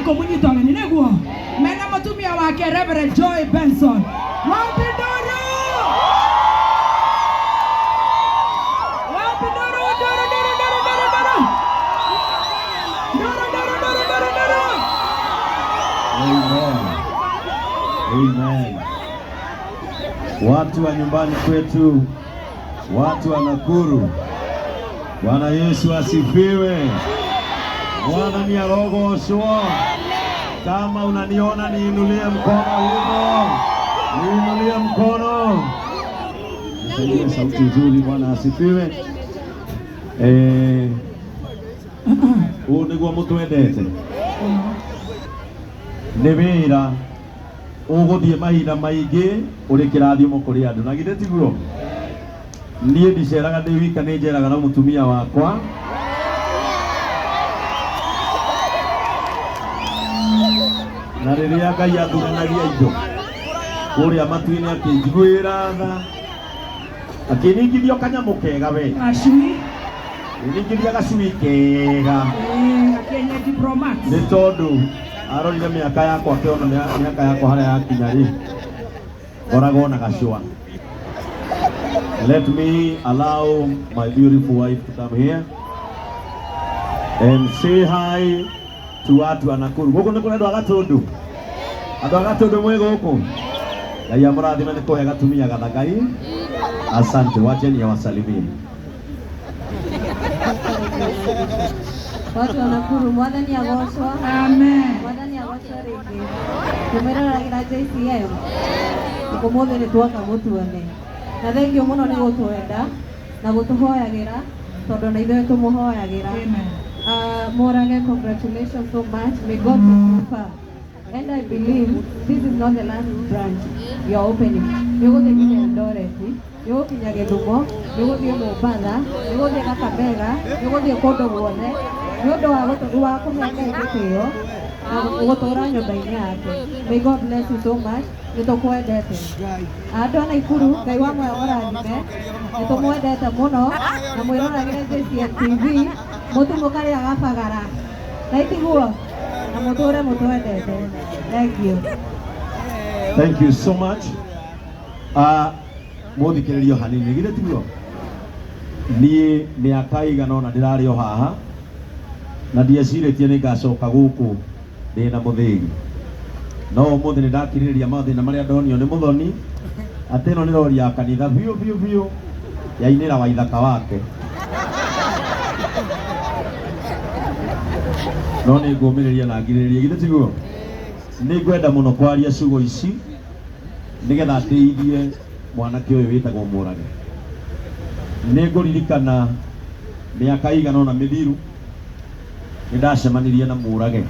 Kũmũnyita ũgeni nĩguo mena mũtumia wake Reverend Joy Benson. Wapi nduru? Wapi nduru? Nduru, nduru, nduru, nduru, nduru. Nduru, nduru, nduru, nduru, nduru. Amen. Amen. Watu wa nyumbani kwetu, watu wa Nakuru, Bwana Yesu asifiwe. Bwana ni arogocwo. Kama unaniona niinulie mkono hivyo, niinulie mkono. Nisaidie sauti nzuri. Bwana asifiwe. Eh, ũũ nĩguo mũtwendete nĩ wĩra ũgũthiĩ mahinda maingĩ ũrĩ kĩrathimo kũrĩ andũ na githĩ tiguo niĩ ndiceraga ndĩ wika nĩ njeraga na mũtumia wakwa na rĩrĩa Ngai athuranagia indo kũrĩa matu-inĩ akĩnjiguĩra tha akĩningithia kanyamũ kega we Gacui. ningithia gacui kega Gakienyeji Pro Max. nĩ tondũ arorire mĩaka yakwa akĩona mĩaka yakwa harĩa yakinya rĩ ngoragwo na gacũa. Let me allow my beautiful wife to come here and say hi to watu a Nakuru. Gũkũ nĩ kũrĩ andũ a Gatũndũ, andũ a Gatũndũ mwĩ gũkũ. Ngai amũrathime nĩ kũhe gatumia gathakai. Asante, wacheni awasalimie. Watu wa Nakuru, Mwathani agocwo. Amen. Mwathani agocwo rĩngĩ. Tũmĩroragĩra JCM. Ũmũthĩ nĩ tuoka mũtuone. Na thengio mũno nĩ gũtwenda na gũtũhoyagĩra tondũ na ithuĩ tũmũhoyagĩra. Amen. Murage, congratulations so much. May God take you far. And I believe this is not the last branch you are opening. Nĩ ũgũthiĩ nginya Eldoret, nĩ ũgũkinya Gĩthumo, nĩ ũgũthiĩ Mombatha, nĩ ũgũthiĩ Kakamega, nĩ ũgũthiĩ kũndũ guothe nĩ ũndũ wa kũhe Ngai gĩtĩo na gũtũra nyũmba-inĩ yake. May God bless you so much. Nĩ tũkwendete. Andũ a Naikuru, Ngai wa muoyo mũrathime. Nĩ tũmwendete mũno na mwĩroragĩre JCM TV, mũtu mũkarĩaga bagara. Na itiguo na mũtũre mũtwendete. Thank you. Thank you so much. Mũthikĩrĩrio hanini githĩ tiguo niĩ mĩaka ĩigana ũna ndĩrarĩ o haha na ndiecirĩtie nĩ ngacoka gũkũ ndĩ na mũthĩgi, no ũmũthĩ nĩ ndakirĩrĩria mathĩna marĩa ndonio nĩ mũthoni atĩ ĩno nĩ rori ya kanitha biũ biũ biũ yainĩra waithaka wake, no nĩ ngũmĩrĩria na ngirĩrĩrie. Githĩ tiguo nĩ ngwenda mũno kwaria ciugo ici nĩgetha ndeithie mwanake ũyũ wĩtagwo Mũrage. Nĩ ngũririkana mĩaka ĩigana ũna mĩthiru nĩ ndacemanirie na Mũrage,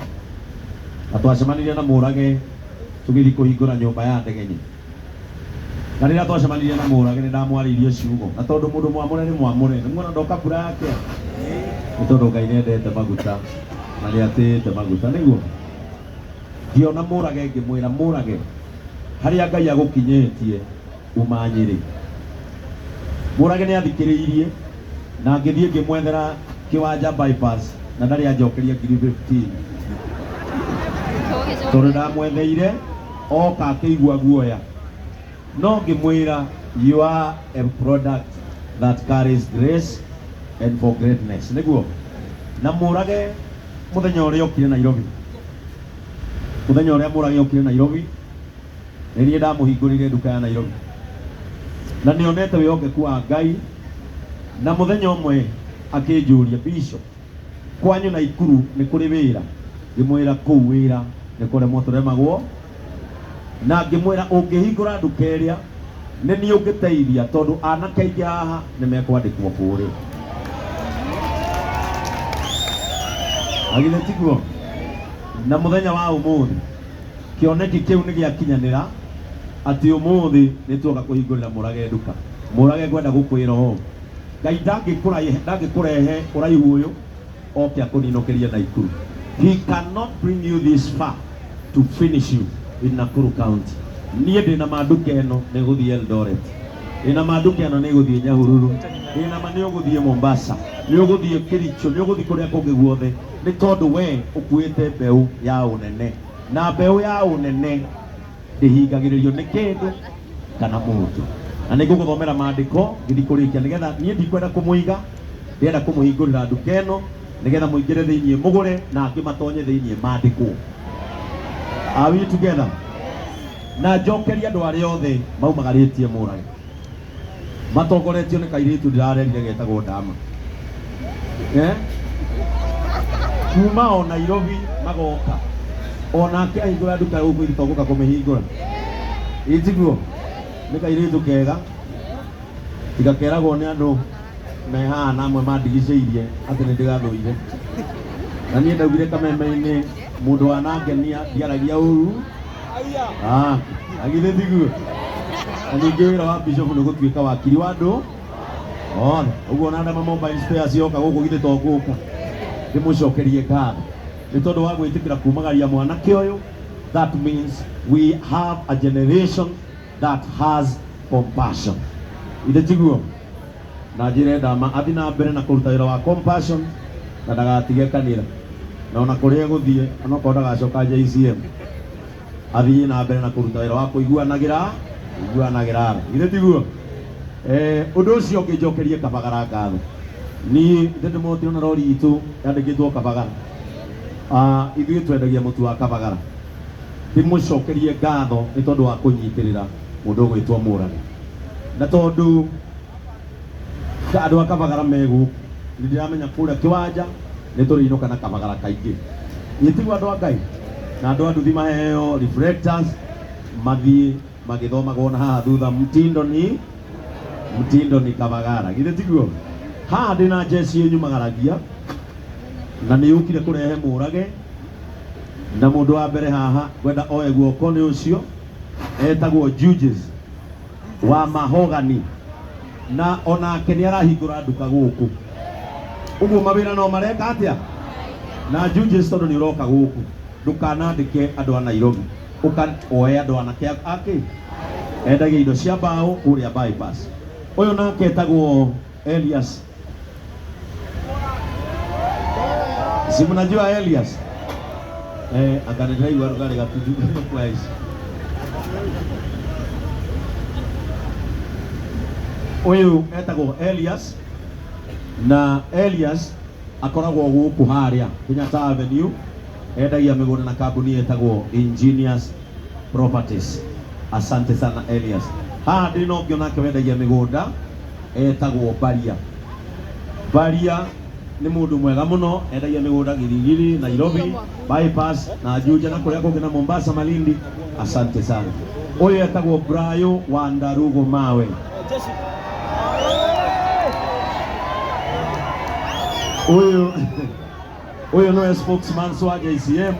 na twacemanirie na Mũrage tũgĩthiĩ kũhingũra nyũmba ya Ndegenyi, na rĩrĩa twacemanirie na Mũrage nĩ ndamwarĩirie ciugo, na tondũ mũndũ mwamũre nĩ mwamũre, nĩ muona ndoka mbura yake nĩ tondũ Ngai nĩendete maguta na nĩ atĩĩte maguta. Nĩguo ngĩona Mũrage ngĩmwĩra, "Mũrage, harĩa Ngai agũkinyĩtie uma Nyĩrĩ." Mũrage nĩ athikĩrĩirie na ngĩthiĩ ngĩmwethera kĩwanja bypass, na ndarĩ anjokeria ngiri 15 tondũ ndamwetheire oka akĩigua guoya, no ngĩmwĩra, "You are a product that carries grace and for greatness." Nĩguo na Mũrage mũthenya ũrĩa okire Nairobi, mũthenya ũrĩa Mũrage okire Nairobi nĩ niĩ ndamũhingũrĩire nduka ya Nairobi, na nĩonete wĩhokeku wa Ngai. Na mũthenya ũmwe akĩnjũria, "Bishop, kwanyu Naikuru nĩ kũrĩ wĩra?" Ngĩmwĩra, "Kũu wĩra nĩ kũremwo tũremagwo," na ngĩmwĩra, "Ũngĩhingũra nduka ĩrĩa nĩ niĩ ũngĩteithia tondũ anake aingĩ haha nĩ mekwandĩkwo kũrĩa." Na githĩ tiguo? Na mũthenya wa ũmũthĩ kĩoneki kĩu nĩ gĩakinyanĩra atĩ ũmũthĩ nĩ tuoka kũhingũrĩra Mũrage nduka. Mũrage, ngwenda gũkwĩra ũũ, Ngai ndangĩkũrehe ũraihu ũyũ oke akũninũkĩrie Naikuru. He cannot bring you this far to finish you in Nakuru County. Niĩ ndĩna ma nduka ĩno nĩ gũthiĩ Eldoret. Ĩna ma nduka ĩno nĩ ĩgũthiĩ Nyahururu, ĩna ma nĩ ũgũthiĩ Mombasa, nĩ ũgũthiĩ Kericho, nĩ ũgũthiĩ kũrĩa kũngĩ guothe, nĩ tondũ we ũkuĩte mbeũ ya ũnene, na mbeũ ya ũnene ndĩhingagĩrĩrio nĩ kĩndũ kana mũndũ. Na nĩ ngũgũthomera maandĩko ngĩthiĩ kũrĩkia, nĩgetha niĩ ndikwenda kũmũiga, ndĩrenda kũmũhingũrĩra nduka ĩno nĩgetha mũingĩre thĩiniĩ mũgũre, na angĩ matonye thĩiniĩ mandĩkwo. Are we together? Na njokerie andũ arĩa othe maumagarĩtie Mũrage matongoretio nĩ kairĩtu ndĩrarerire getagwo Ndama, eh? Kuma o Nairobi magoka onake ahingũra nduka gũkũ, ithuĩ togũka kũmĩhingũra ĩtiguo. Nĩ kairĩtu kega, tiga keragwo nĩ andũ me haha na amwe mandigicĩirie atĩ nĩ ndĩgathũire, na niĩ ndaugire kameme-inĩ mũndũ wanangenia ndiaragia ũru. Ah, agithĩ tiguo? Na ningĩ wĩra wa bishop nĩ gũtuĩka wakiri wa andũ othe, ũguo ona andũ mobile spares yoka gũkũ, githĩ to ngũka ndĩmũcokerie ngatho nĩ tondũ wa gwĩtĩkĩra kumagaria mwanake ũyũ. That means we have a generation that has compassion, ithe tiguo? Na njĩre Ndama athi na mbere na kũruta wĩra wa compassion na ndagatige kanitha, na ona kũrĩa egũthiĩ, onokorwo ndagacoka JCM, athiĩ na mbere na kũruta wĩra wa kũiguanagĩra tha, githĩ tiguo? Eh, ũndũ ũcio ũngĩ, njokerie Kabagara ngatho. Niĩ ithe ndĩmotire rori itũ yandĩkĩtwo Kabagara. Ah, ithuĩ twendagia mũtu wa Kabagara. Ndĩmũcokerie ngatho nĩ tondũ wa kũnyitĩrĩra mũndũ ũgwĩtwo Mũrage, na tondũ andũ a Kabagara me gũkũ, nĩ ndĩramenya kũrĩa kĩwanja nĩ tũrĩinũka na Kabagara kaingĩ. Ĩtiguo, andũ a Ngai? Na andũ a nduthi maheo reflectors mathiĩ magĩthomagwo na haha thutha, mtindo ni Kabagara, githĩ tiguo? Haha ndĩna njeci ĩnyumagaragia na nĩ yũkire kũrehe Mũrage, na mũndũ wa mbere haha ngwenda oe guoko nĩ ũcio etagwo Juges wa Mahogany, na onake nĩ arahingũra nduka gũkũ. Ũguo mawĩra no mareka atĩa? Na Juges, tondũ nĩ ũroka gũkũ, ndũkanandĩke andũ a Nairobi, ũka oe andũ anake akĩ endagia indo cia mbaũ kũrĩa bypass. Ũyũ nake etagwo Elias. Si mnajua Elias? Eh, anga nĩndĩraigua rugarĩ gatutu kwa ici. Ũyũ etagwo Elias, na Elias akoragwo gũkũ harĩa Kenyatta Avenue, endagia mĩgũnda na kambuni ĩtagwo Ingenious Properties. Asante sana, Elias. Haha ndĩ na ũngĩ onake wendagia mĩgũnda etagwo Baria. Baria nĩ mũndũ mwega mũno, endagia mĩgũnda Giligili, Nairobi bypass na Juja na kũrĩa kũngĩ na Mombasa, Malindi. Asante sana. Ũyũ etagwo Brayo wa Ndarugo Mawe. Ũyũ nĩwe spokesman wa JCM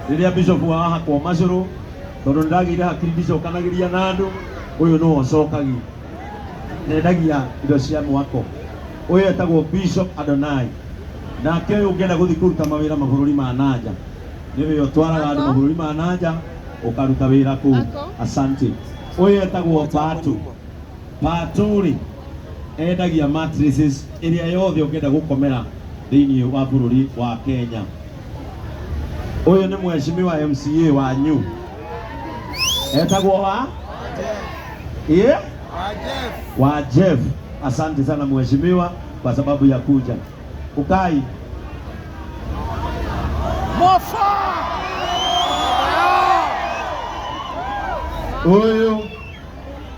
rĩrĩa bishop wa hakwo macũrũ, tondũ nĩndagĩire hakiri ndicokanagĩria na andũ, ũyũ nĩwe ũcokagia, nendagia indo cia mwako. Ũyũ etagwo Bishop Adonai. Nake ũyũ ũngĩenda gũthiĩ kũruta mawĩra mabũrũri ma nanja, nĩwe ũtwaraga andũ mabũrũri ma nanja ũkaruta wĩra kũu. Asante. Ũyũ etagwo Patu. Patu rĩ, endagia mattresses ĩrĩa yothe ũngĩenda gũkomera thĩinĩ wa bũrũri wa Kenya. Ũyũ nĩ mheshimiwa MCA wanyu, etagwo wa yeah? Wa Jeff. Asante sana mheshimiwa kwa sababu ya kuja. Ukai. Mofa!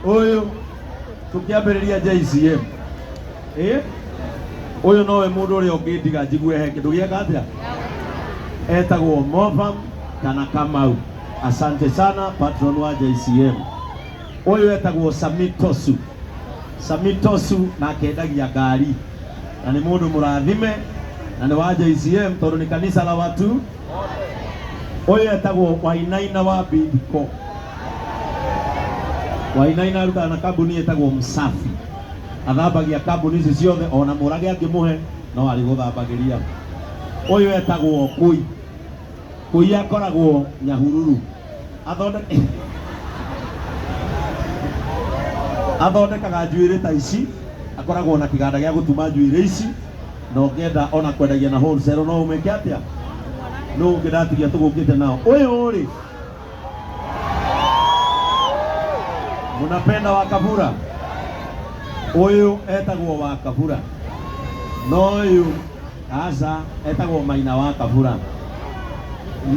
Ũyũ tũkĩambĩrĩria JCM, ĩ ũyũ nowe mũndũ ũrĩa ũngĩndiga njigue he kĩndũ gĩeka atĩa, etagwo Mofam kana Kamau. Asante sana, patron wa JCM. Ũyũ etagwo Samitosu. Samitosu nake endagia ngari na nĩ mũndũ mũrathime na nĩ wa JCM tondũ nĩ kanitha la watu. Ũyũ etagwo Wainaina wa Bidco. Wainaina arutaga na kambuni ĩtagwo Msafi, athambagia kambuni ici ciothe, ona Mũrage angĩmũhe no arĩ gũthambagĩria. Ũyũ etagwo Kui. Kui akoragwo Nyahururu, athondeke Athondekaga njuĩrĩ ta ici, akoragwo na kĩganda gĩa gũtuma njuĩrĩ ici, na ũngĩenda ona kwendagia na wholesale no ũmĩke atĩa? Nũ ũngĩ ndatigia tũgũkĩte nao? Ũyũ rĩ, munapenda wa Kabura? Ũyũ etagwo wa Kabura, no ũyũ aca etagwo Maina wa Kabura,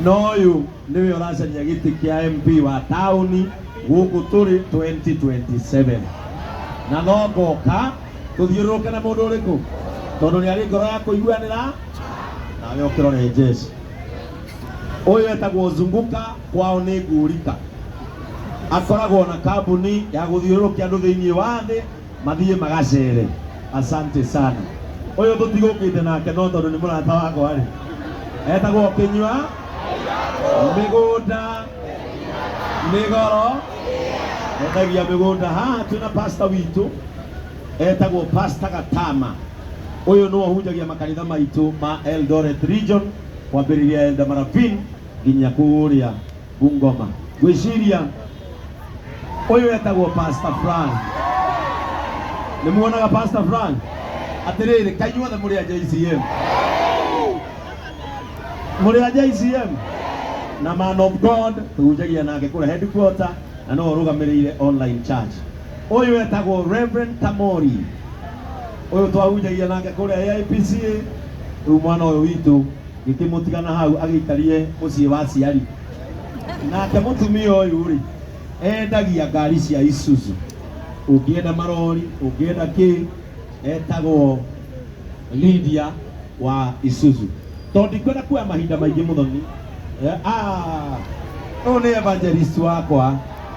no ũyũ nĩwe ũracaria gĩtĩ kĩa MP wa taũni gũkũ tũrĩ 2027, na no ngoka tũthiũrũrũke na mũndũ ũrĩkũ, tondũ nĩ arĩ ngoro ya kũiguanĩra nawe. Ũkĩrore jeshi ũyũ etagwo Zunguka, kwao nĩ Ngũrika, akoragwo na kambuni ya gũthiũrũrũkia andũ thĩinĩ wa thĩ mathiĩ magacere. Asante sana. Ũyũ tũtigũkĩte nake, no tondũ nĩ mũrata wakwa rĩ, etagwo Kĩnyua mĩgũnda mĩgoro, endagia mĩgũnda. Haha twĩna pastor witũ etagwo Pastor Gatama. Ũyũ nĩwe ũhunjagia makanitha maitũ ma Eldoret region, kwambĩrĩria Eldama Ravine nginya kũrĩa Bungoma. Ngwĩciria ũyũ etagwo Pastor Frank. Nĩ muonaga Pastor Frank? Atĩrĩrĩ, kaĩ inyuothe mũrĩ a JCM? Mũrĩ a JCM? Na man of God tũhunjagia nake kũrĩa headquarter, na no ũrũgamĩrĩire online church. Ũyũ etagwo Reverend Kamori, ũyũ twahunjagia nake kũrĩa AIPCA. Rĩu mwana ũyũ witũ gĩkĩmũtigana hau agĩikarie mũciĩ wa aciari. Nake mũtumia ũyũ rĩ, endagia ngari cia Isuzu, ũngĩenda marori, ũngĩenda kĩ, etagwo Lydia wa Isuzu. Tondũ ndikwenda kuoya mahinda maingĩ mũthoni. Ũyũ nĩ evangelist wakwa,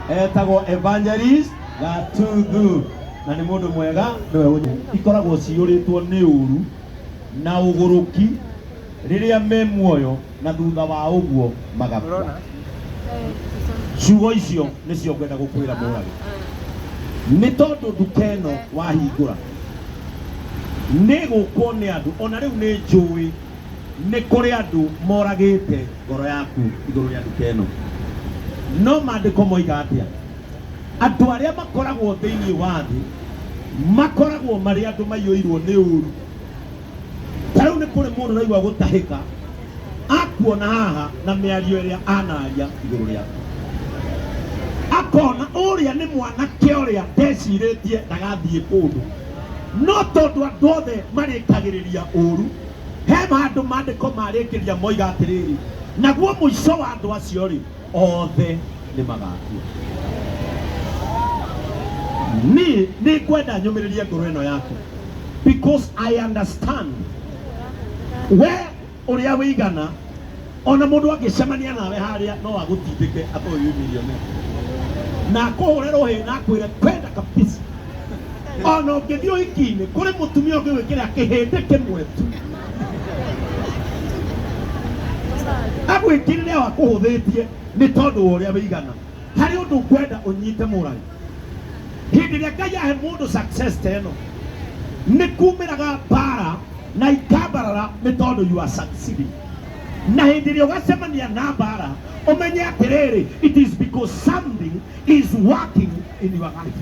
etagwo Evangelist Gatuthu, na nĩ mũndũ mwega. Nĩwe ikoragwo ciyũrĩtwo nĩ ũru na ũgũrũki rĩrĩa me muoyo, na thutha wa ũguo magakua. Ciugo icio nĩcio ngwenda gũkwĩra Mũrage, nĩ tondũ nduka ĩno wahingũra nĩ gũkwo nĩ andũ. Ona rĩu nĩ njũĩ nĩ kũrĩ andũ moragĩte ngoro yaku igũrũ rĩa nduka ĩno, no maandĩko moiga atĩa? Andũ arĩa makoragwo thĩinĩ wa thĩ makoragwo marĩ andũ maiyũirwo nĩ ũru. Ta rĩu nĩ kũrĩ mũndũ ũraigua gũtahĩka akuona haha na mĩario ĩrĩa anaria igũrũ rĩaku, akona ũrĩa nĩ mwanake ũrĩa ndecirĩtie ndagathiĩ kũndũ, no tondũ andũ othe marĩkagĩrĩria ũru, he handũ maandĩko marĩkĩria moiga atĩrĩrĩ, naguo mũico wa andũ acio rĩ, othe nĩ magakua. Niĩ nĩ ngwenda nyũmĩrĩrie ngoro ĩno yaku, because I understand we ũrĩa wĩigana. Ona mũndũ angĩcemania nawe harĩa, no agũtindĩke atoĩ wĩ millionaire na akũhũre rũhĩ na akwĩre kwenda kabisa. Ona ũngĩthiĩ ũhiki-inĩ, kũrĩ mũtumia ũngĩgwĩkĩra kĩhĩndĩ kĩmwe tu, agwĩkĩrĩre o akũhũthĩtie nĩ tondũ wa ũrĩa wĩigana. Harĩ ũndũ ngwenda ũnyite, Mũrage. Hĩndĩ ĩrĩa Ngai ahe mũndũ success ta ĩno, nĩ kumĩraga mbara na ikambarara, nĩ tondũ you are succeeding. Na hĩndĩ ĩrĩa ũgacemania na mbara, ũmenye atĩrĩrĩ, it is because something is working in your life.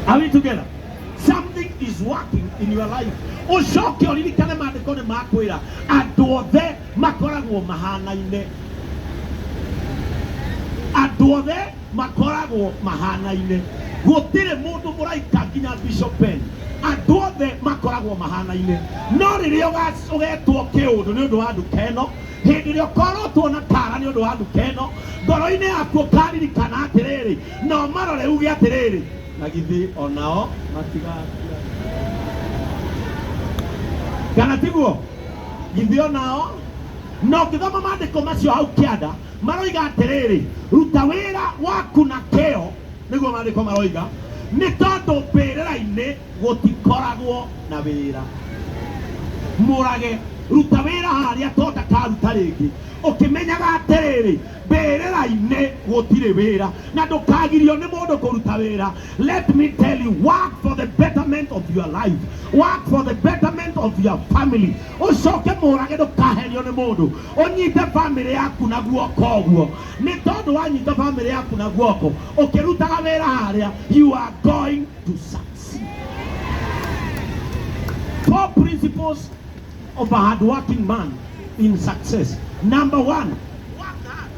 Are we together? Something is working in your life. Ũcoke ũririkane maandĩko nĩ makwĩra andũ othe makoragwo mahanaine, andũ othe makoragwo mahanaine, gũtirĩ mũndũ mũraika nginya Bishop Ben. Andũ othe makoragwo mahanaine, no rĩrĩa ũgetwo kĩũndũ nĩ ũndũ wa nduka ĩno, hĩndĩ ĩrĩa ũkorotwo na kara nĩ ũndũ wa nduka ĩno, ngoro-inĩ yaku ũkaririkana atĩrĩrĩ, no marore uge atĩrĩrĩ, na githĩ onao matigakua? Kana tiguo? Githĩ onao? Na ũngĩthoma maandĩko macio hau kĩanda, maroiga atĩrĩrĩ, ruta wĩra waku na kĩo, nĩguo maandĩko maroiga, nĩ tondũ mbĩrĩra-inĩ gũtikoragwo na wĩra. Mũrage. Ruta wĩra harĩa to ndakaruta rĩngĩ, ũkĩmenyaga atĩrĩrĩ, mbĩrĩra-inĩ gũtirĩ wĩra na ndũkagirio nĩ mũndũ kũruta wĩra. Let me tell you, work for the betterment of your life, work for the betterment of your family. Ũcoke mũrage, ndũkaherio nĩ mũndũ, ũnyite family yaku na guoko ũguo, nĩ tondũ wanyita family yaku na guoko ũkĩrutaga wĩra harĩa, you are going to succeed. Four principles of a hardworking man in success. Number one, work hard.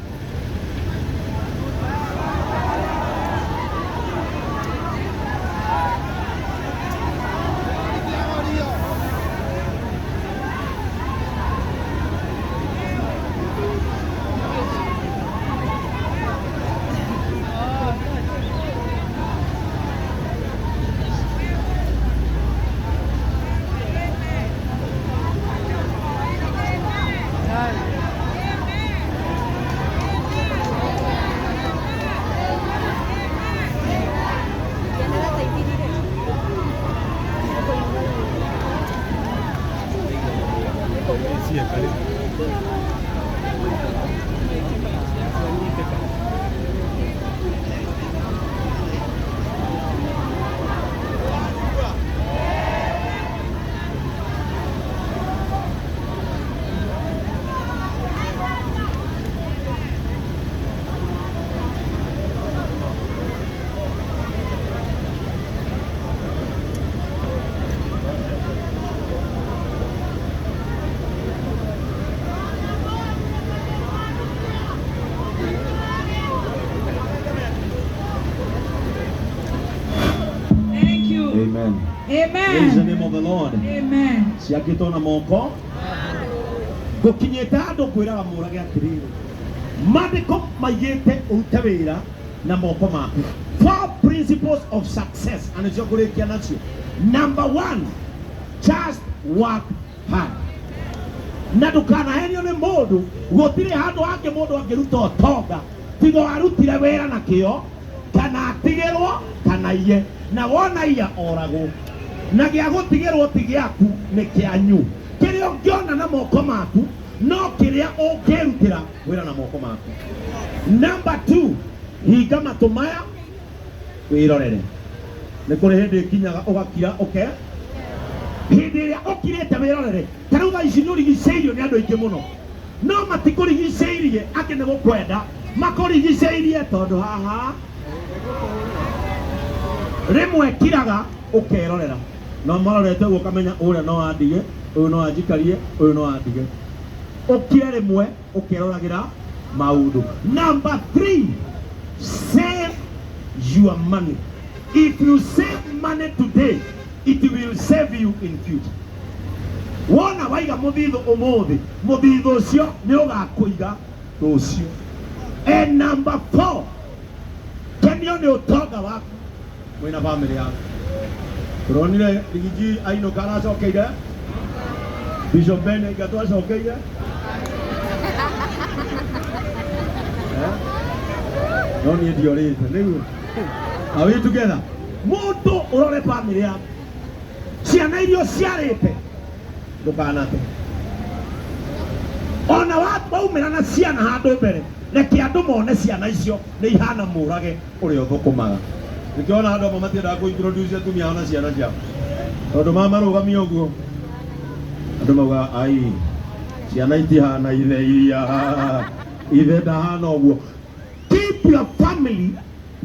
Thank you. Amen. Praise the Amen. name of the Lord. Amen. Ciakĩtwo na moko ngũkinyĩte handũ ngwĩraga mũrage atĩrĩrĩ, maandĩko maigĩte ũrute wĩra na moko maku. Four principles of success, na nĩcio ngũrĩkia nacio. Number one, just work hard, na ndũkanahenio nĩ mũndũ. Gũtirĩ handũ hangĩ mũndũ angĩruta ũtonga tiga arutire wĩra na kĩo, kana atigĩrwo kana iye, na wona iya oragwo, na gĩa gũtigĩrwo ti gĩaku, nĩ kĩanyu. Kĩrĩa ũngĩona na moko maku no kĩrĩa ũngĩrutĩra wĩra na moko maku. Number two, hinga matũ maya wĩrorere. Nĩ kũrĩ hĩndĩ ĩkinyaga ũgakira, ũke hĩndĩ ĩrĩa ũkirĩte wĩrorere. Ta rĩu thaa ici nĩ ũrigicĩirio nĩ andũ aingĩ mũno, no matikũrigicĩirie angĩ nĩ gũkwenda makũrigicĩirie, tondũ haha rĩmwe kiraga ũkerorera, no marorete ũguo ũkamenya ũrĩa no andige, ũyũ no anjikarie, ũyũ no andige. Ũkire rĩmwe ũkeroragĩra maũndũ. Number three, save your money. If you save money today, it will save you in future. Wona waiga mũthithũ ũmũthĩ, mũthithũ ũcio nĩ ũgakũiga rũciũ. And number four, kenio nĩ ũtonga waku mwĩna bamĩrĩ yaku. Tũronire Rigiji ainũka aracokeire, Bishop Ben aingatwo acokeire. Eh? No niĩ ndiorĩte nĩguo. Are we together? Mũndũ ũrore bamĩrĩ yaku, ciana iria ũciarĩte ndũkanate, ona waumĩra na ciana handũ mbere, reke andũ mone ciana icio nĩ ihana mũrage ũrĩa ũthũkũmaga. Nĩkĩo ona andũ amwe matiendaga kũ introduce atumia ao na ciana ciao, tondũ mamarũgamia ũguo andũ maugaga, "Ai, ciana itihana ithe, iria ithe ndahana ũguo." Keep your family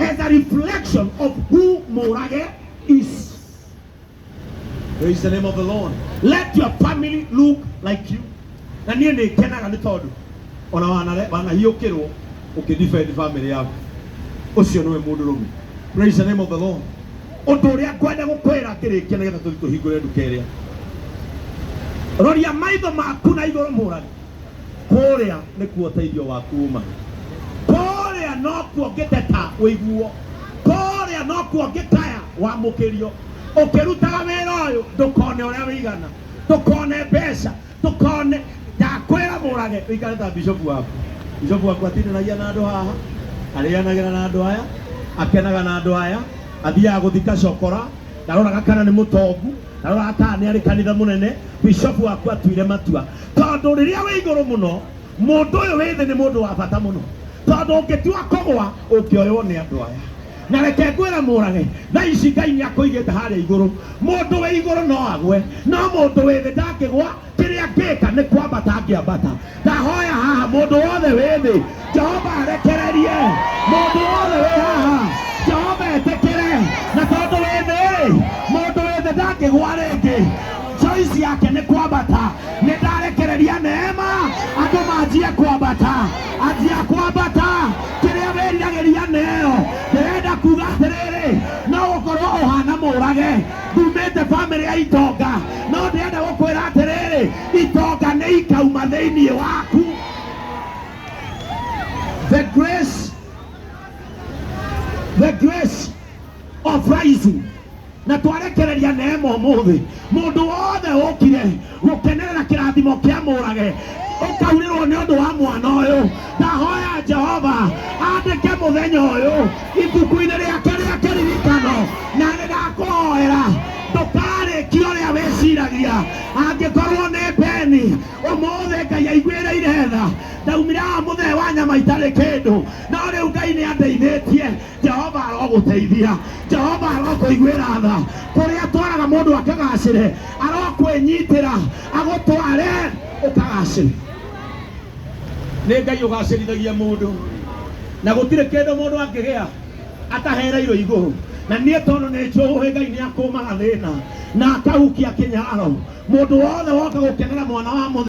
as a reflection of who Murage is. Praise the name of the Lord. Let your family look like you. Na niĩ nĩ ngenaga nĩ tondũ ona wanahiũkĩrwo ũkĩ defend family yaku, ũcio nĩwe mũndũrũme. Praise the name of the Lord. Ũndũ ũrĩa ngwenda gũkwĩra ngĩrĩkia, nĩgetha tũthiĩ tũhingũre nduka ĩrĩa, roria maitho maku na igũrũ, mũrage, kũrĩa nĩkuo ũteithio waku uma, kũrĩa nokuo ngĩteta ũiguo, kũrĩa nokuo ngĩkaya wamũkĩrio. Ũkĩrutaga wĩra ũyũ, ndũkone ũrĩa wĩigana, ndũkone mbeca, ndũkone. Ndakwĩra mũrage, ũikare ta bishopu waku. Bishopu waku atindanagia na andũ haha, arĩanagĩra na andũ aya, akenaga na andũ aya, athiaga gũthika cokora, ndaroraga kana nĩ mũtongu. Na rora kana nĩ arĩ kanitha mũnene, bishofu waku atuire matua. Tondũ rĩrĩa wĩ igũrũ mũno, mũndũ ũyũ wĩ thĩ nĩ mũndũ wa bata mũno. Tondũ ũngĩtua kũgwa, ũngĩoywo nĩ andũ aya. Na reke ngwĩre Mũrage, thaa ici Ngai nĩ akũigĩte harĩa igũrũ. Mũndũ wĩ igũrũ no agwe, no mũndũ wĩ thĩ ndangĩgwa. Kĩrĩa angĩka nĩ kwambata angĩambata. Ndahoya haha mũndũ wothe wĩ thĩ, Jehova arekererie. Mũndũ wothe wĩ haha, Jehova etĩkĩre. Na tondũ wĩ thĩ-rĩ, mũndũ wĩ thĩ ndangĩgwa rĩngĩ. Choice yake nĩ kwambata. Nĩ ndarekereria neema, andũ manjie kwambata. Anjia kwambata, kĩrĩa wĩriragĩria neo. Ndĩrenda kuga atĩrĩrĩ, no gũkorwo ũhana Mũrage, ndumĩte bamĩrĩ ya itonga, no ndĩrenda gũkwĩra atĩrĩrĩ, itonga nĩ ikauma thĩinĩ waku. The grace, the grace of rising. Na twarekereria neema ũmũthĩ, mũndũ wothe ũkire gũkenerera kĩrathimo kĩa Mũrage, ũkaurĩrwo nĩ ũndũ wa mwana ũyũ. Ndahoya Jehova andĩke mũthenya ũyũ ibuku-inĩ rĩake rĩa kĩririkano, na nĩ ndakũhoera ndũkarĩkie ũrĩa wĩciragia. Angĩkorwo nĩ Beni, ũmũthĩ Ngai aiguĩrĩire tha. Ndaumire haha mũthee wa nyama itarĩ kĩndũ, no rĩu Ngai nĩ andeithĩtie. Jehova arogũteithia, Jehova arokũiguĩra tha. Kũrĩa atwaraga mũndũ akagacĩre, arokwĩnyitĩra agũtware ũkagacĩre. Nĩ Ngai ũgacĩrithagia mũndũ, na gũtirĩ kĩndũ mũndũ angĩgĩa atahereirwo igũrũ. Na niĩ tondũ nĩ njũĩ Ngai nĩ akũmaga thĩna na akahukia kĩnyararo, mũndũ wothe woka gũkenera mwana wa mũthee.